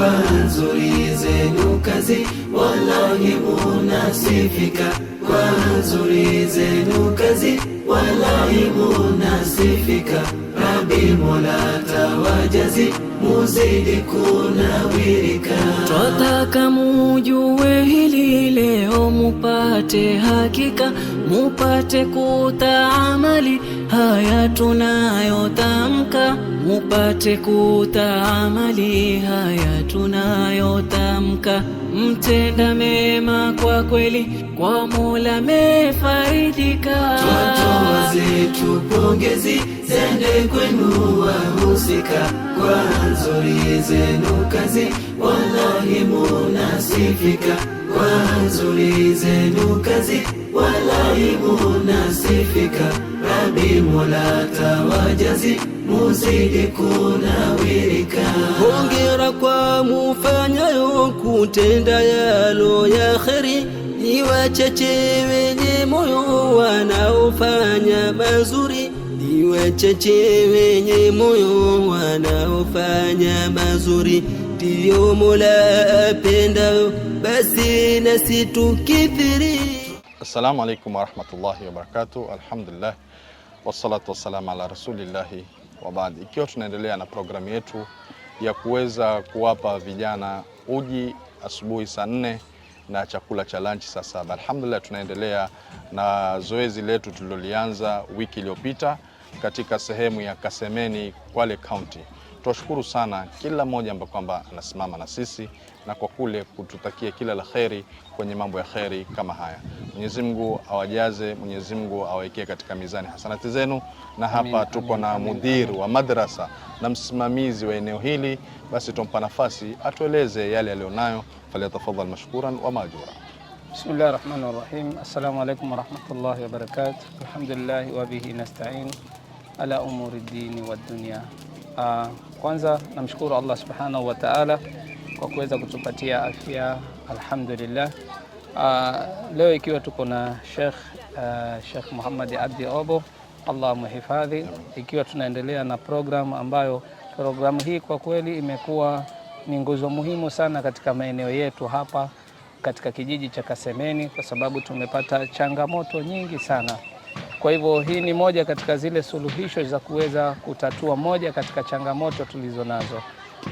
Kwa nzuri zenu kazi, wallahi munasifika. Kwa nzuri zenu kazi, wallahi munasifika. Rabi Mola tawajazi, muzidi kunawirika. Twataka mujue hili leo, mupate hakika, mupate kutaamali haya tunayotamka, mupate kutaamali haya tunayotamka. Mtenda mema kwa kweli, kwa Mola mefaidika. Twatoa zetu pongezi zende kwenu wahusika, kwa nzuri zenu kazi, wallahi munasifika. Kwa nzuri zenu kazi, wallahi munasifika. Rabi Mola tawajazi, muzidi kunawirika. Hongera kwa mufanyayo kutenda yalo ya kheri, ni wachache wenye moyo wanaofanya mazuri, ni wachache wenye moyo wanaofanya mazuri, ndiyo Mola apendayo, basi nasi tukithiri. Assalamu alaikum warahmatullahi wabarakatuh. Alhamdulillah wassalatu wassalamu ala rasulillahi wa baad. Ikiwa tunaendelea na programu yetu ya kuweza kuwapa vijana uji asubuhi saa 4 na chakula cha lunch saa 7. Alhamdulillah, tunaendelea na zoezi letu tulilolianza wiki iliyopita katika sehemu ya Kasemeni, Kwale County. Tuwashukuru sana kila mmoja ambaye kwamba anasimama na sisi na kwa kule kututakia kila la kheri kwenye mambo ya kheri kama haya. Mwenyezi Mungu awajaze, Mwenyezi Mungu awawekee katika mizani hasanati zenu. Na hapa Amin, tuko amin, na amin, mudhir amin. wa madrasa na msimamizi wa eneo hili, basi tumpa nafasi atueleze yale alionayo. Falyatafadhal mashkuran wa maajura. Bismillahi rahmani rahim. Assalamu alaikum warahmatullahi wabarakatuh. Alhamdulillahi wa bihi nasta'in ala umuri dini wa dunya. Kwanza namshukuru Allah subhanahu wa ta'ala kwa kuweza kutupatia afya, alhamdulillah. Leo ikiwa tuko na Sheikh Muhammad Abdi Obo, Allah muhifadhi, ikiwa tunaendelea na programu ambayo programu hii kwa kweli imekuwa ni nguzo muhimu sana katika maeneo yetu hapa katika kijiji cha Kasemeni, kwa sababu tumepata changamoto nyingi sana. Kwa hivyo hii ni moja katika zile suluhisho za kuweza kutatua moja katika changamoto tulizo nazo.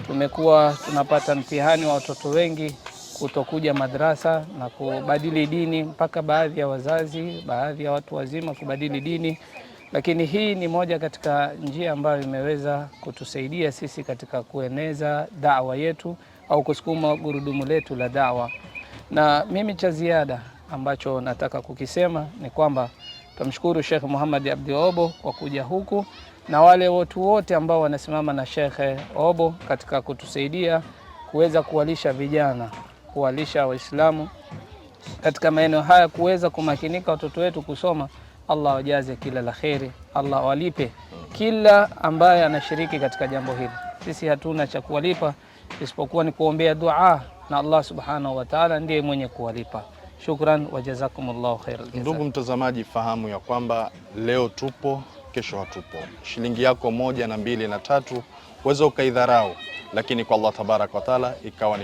Tumekuwa tunapata mtihani wa watoto wengi kutokuja madrasa na kubadili dini, mpaka baadhi ya wazazi, baadhi ya watu wazima kubadili dini, lakini hii ni moja katika njia ambayo imeweza kutusaidia sisi katika kueneza dawa yetu au kusukuma gurudumu letu la dawa. Na mimi cha ziada ambacho nataka kukisema ni kwamba tumshukuru Sheikh Muhammad Abdi Obo kwa kuja huku na wale watu wote ambao wanasimama na Sheikh Obo katika kutusaidia kuweza kuwalisha vijana, kuwalisha Waislamu katika maeneo haya, kuweza kumakinika watoto wetu kusoma. Allah wajaze kila la kheri, Allah walipe kila ambaye anashiriki katika jambo hili. Sisi hatuna cha kuwalipa isipokuwa ni kuombea dua, na Allah subhanahu wa ta'ala ndiye mwenye kuwalipa. Shukran wa jazakumullahu khairal jazaa. Ndugu mtazamaji, fahamu ya kwamba leo tupo, kesho hatupo. Shilingi yako 1 na 2 na 3 uweza ukaidharau, lakini kwa Allah tabaraka wa taala ikawa ni